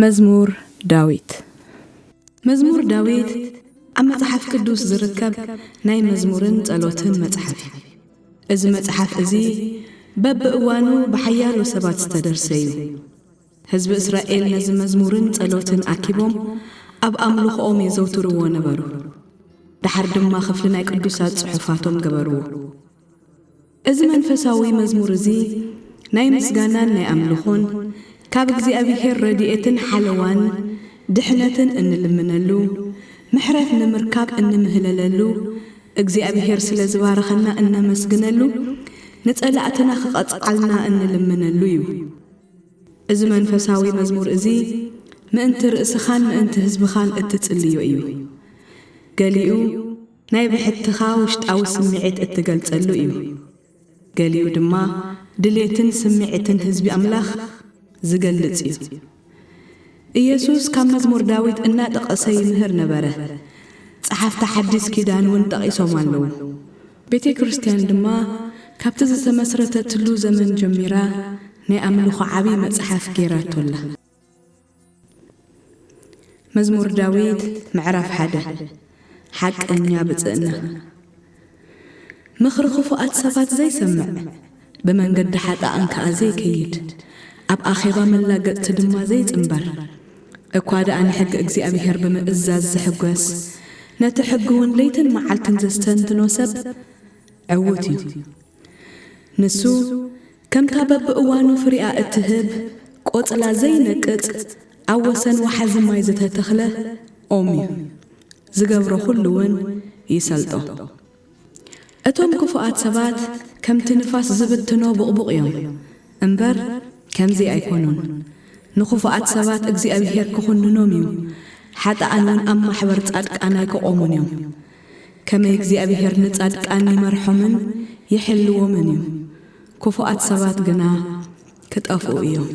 መዝሙር ዳዊት። መዝሙር ዳዊት ኣብ መጽሓፍ ቅዱስ ዝርከብ ናይ መዝሙርን ጸሎትን መጽሓፍ እዩ። እዚ መጽሓፍ እዚ በብእዋኑ ብሓያሎ ሰባት ዝተደርሰ እዩ። ህዝቢ እስራኤል ነዚ መዝሙርን ጸሎትን ኣኪቦም ኣብ ኣምልኾኦም የዘውትርዎ ነበሩ። ደሓር ድማ ክፍሊ ናይ ቅዱሳት ጽሑፋቶም ገበርዎ። እዚ መንፈሳዊ መዝሙር እዚ ናይ ምስጋናን ናይ ኣምልኾን፣ ካብ እግዚኣብሔር ረድኤትን ሓለዋን ድሕነትን እንልምነሉ፣ ምሕረት ንምርካብ እንምህለለሉ፣ እግዚኣብሔር ስለ ዝባረኸና እነመስግነሉ፣ ንጸላእትና ክቐጽዓልና እንልምነሉ እዩ። እዚ መንፈሳዊ መዝሙር እዚ ምእንቲ ርእስኻን ምእንቲ ህዝብኻን እትጽልዮ እዩ። ገሊኡ ናይ ብሕትኻ ውሽጣዊ ስምዒት እትገልጸሉ እዩ። ገሊኡ ድማ ድሌትን ስምዒትን ህዝቢ ኣምላኽ ዝገልጽ እዩ። ኢየሱስ ካብ መዝሙር ዳዊት እናጠቐሰ ይምህር ነበረ። ጸሓፍቲ ሓዲስ ኪዳን እውን ጠቒሶም ኣለዉ። ቤተ ክርስቲያን ድማ ካብቲ ዝተመስረተትሉ ዘመን ጀሚራ ናይ ኣምልኾ ዓቢ መጽሓፍ ገይራቶ ኣላ። መዝሙር ዳዊት ምዕራፍ ሓደ። ሓቀኛ ብጽእና። ምኽሪ ክፉኣት ሰባት ዘይሰምዕ፣ ብመንገዲ ሓጥኣን ከኣ ዘይከይድ፣ ኣብ ኣኼባ መላገጽቲ ድማ ዘይጽንበር፣ እኳ ደኣ ንሕጊ እግዚኣብሔር ብምእዛዝ ዝሕጎስ፣ ነቲ ሕጊ እውን ለይትን መዓልትን ዘስተንትኖ ሰብ ዕዉት እዩ። ንሱ ከምታ በብእዋኑ ፍሪኣ እትህብ፣ ቆጽላ ዘይነቅጽ፣ ኣብ ወሰን ወሓዚ ማይ ዝተተኽለ ኦም እዩ። ዝገብሮ ኩሉ እውን ይሰልጦ። እቶም ክፉኣት ሰባት ከምቲ ንፋስ ዝብትኖ ቡቕቡቕ እዮም እምበር፣ ከምዚ ኣይኮኑን። ንኽፉኣት ሰባት እግዚኣብሔር ክኹንኖም እዩ፣ ሓጥኣን እውን ኣብ ማሕበር ጻድቃን ኣይክቖሙን እዮም። ከመይ እግዚኣብሔር ንጻድቃን ይመርሖምን ይሕልዎምን እዩ፣ ክፉኣት ሰባት ግና ክጠፍኡ እዮም።